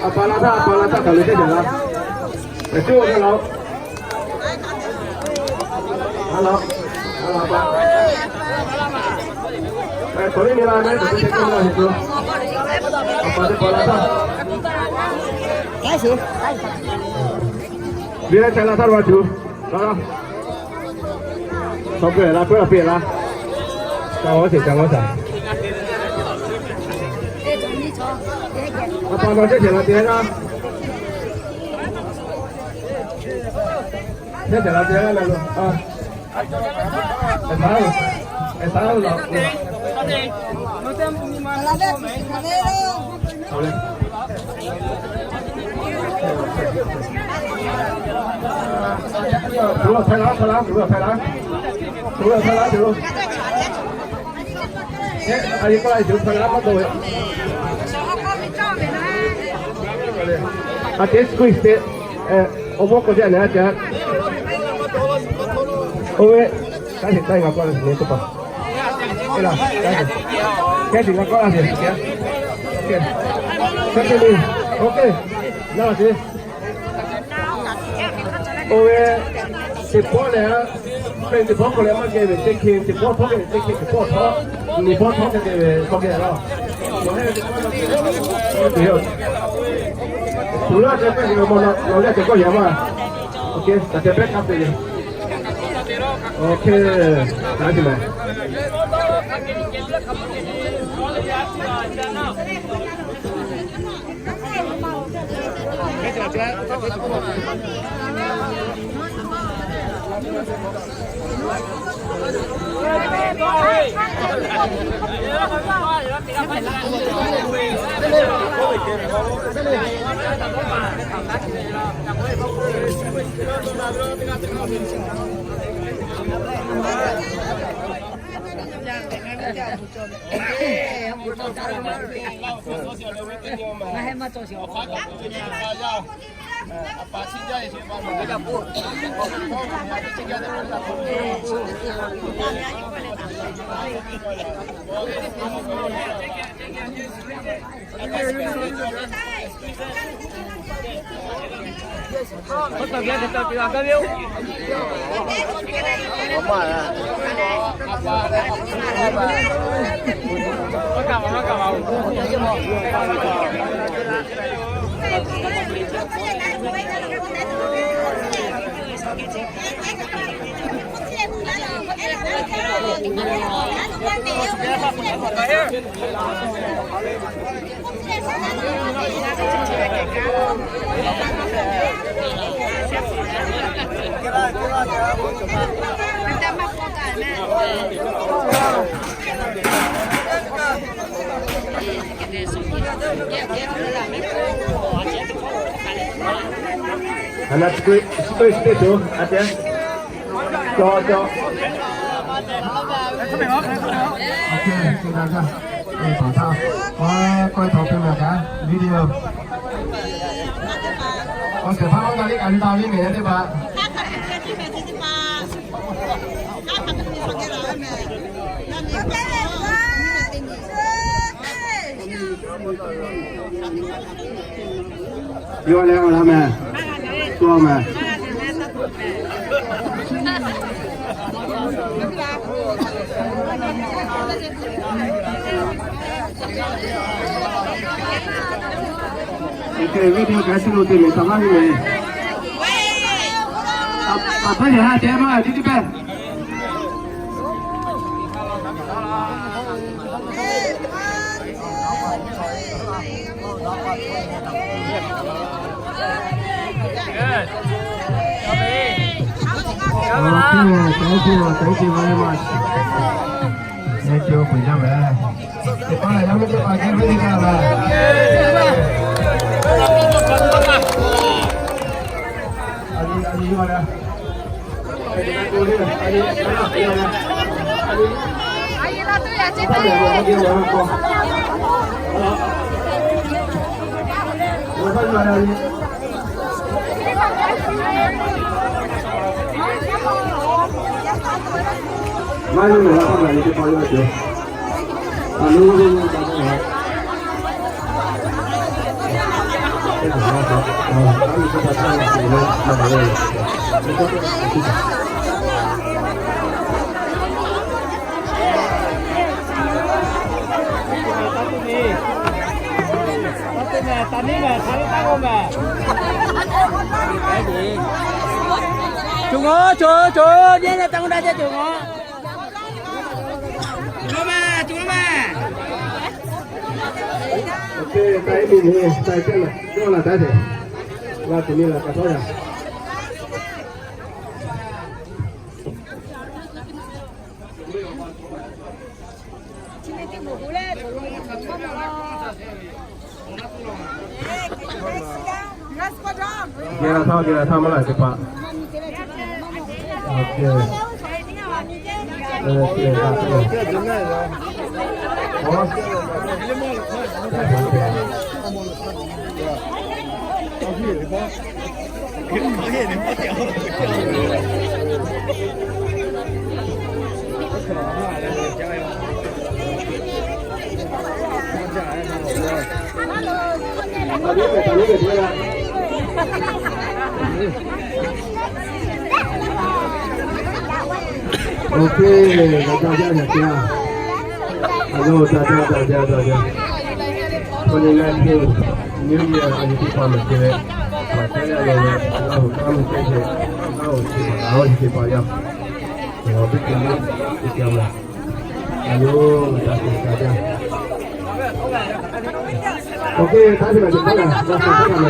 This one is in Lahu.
A pa la htaˇ, a pa la htaˇ kaꞈ le teˇ ceuˬ la. Eˬ, cuˇ g'a la-oˬ. A la, a la pa. Eˬ, k'awꞈ le ni la mehˉ, teˇ ceuˬ k'oˆ la heˆ tuˬ. A pa teˇ pa la htaˇ. Viˉ leh ca la htaˇ lo a tuˬ. Laˇ laˇ. Chaw peuˬ la, peuˬ la, peuˬ la. Ca g'awˇ sheˍ, ca g'awˇ shaˍ. A pa la teˇ ceuˬ la te laˇ. Teˇ ceuˬ la te laˇ lo. A, eˬ, taˍ, eˬ, taˍ lo. A te squeeze te, awˬ mawˇ k'awꞈ jaˇ nehˬ a te. Oˇ ve, kaˉ te taˇ e ma k'awꞈ la tuˬ ne teˇ hpaˍ. Kehˉ te la k'awꞈ la tuˬ. Kehˉ te le. Oˇ ve, teˇ pawˆ lehˬ, teˇ pawˆ hk'aw leh maˇ geh ve teˇ hk'e, teˇ pawˆ htawˇ ve teˇ hk'e, teˇ pawˆ htawˇ, nyiˇ pawˆ htawˇ hk'e te ve k'awꞈ geh laˇ. Tuˬ laˇ ceh pehˇ ve awˬ ma na, awˬ leh ceh k'awꞈ yaꞈ maˇ. Oˇ hk'e, taꞈ ceh pehˇ kaˇ te ve. Oˇ hk'e, taꞈ te leh. Hana squeeze, squeeze tuˬ a te. Cawˬ cawˬ. K'oˆ htaꞈ piˇ mehˍ kaꞈ video. Awˬ shehˍ hpaˇ maˇ g'a liˇ kaꞈ liˇ taˍ ve mehˍ teˇ hpaˍ. Yawˇ leh awˬ laꞈ mehˍ, tuˬ mehˍ. Oˇ hk'e video kaꞈ suh lo te mehˍ taˍ maˇ ve mehˍ. Taˍ hpaˇ yehˬ ha te maˇ tiˉ tiˉ pehˇ. Thank you, thank you very much. Thank you, ပူဇော်မယ်။ ဒီပါရမီ တပါးကဲ ဝိသီကပါ။ Cawˬ ngawˬ, cawˬ, cawˬ, nyi leh taˇ k'oˆ daꞈ ceh cawˬ ngawˬ. Cawˬ maˬ, cawˬ maˬ. Geh la htaˇ, geh la htaˇ maˇ laˬ teˇ hpaˍ. Ok, g'a jaˇ jaˇ nyi a. Aˬ, daꞈ jaˇ, daꞈ jaˇ, daꞈ jaˇ. Twenty nineteen New Year a nyi teˇ hpaˍ mehˍ ce leh, maꞈ teˇ g'aˇ lo leh Laˇ huˍ kanˉ mvuhˇ teˇ ceuˬ, Laˇ huˍ chi maꞈ a oˇ nyi teˇ hpaˍ yaˇ, awˬ teˇ ceuˬ teˇ ceuˬ mehˍ. Aˬ, daꞈ jaˇ, daꞈ jaˇ. Ok, taˇ te maˬ ce kaˉ la, a, a, a.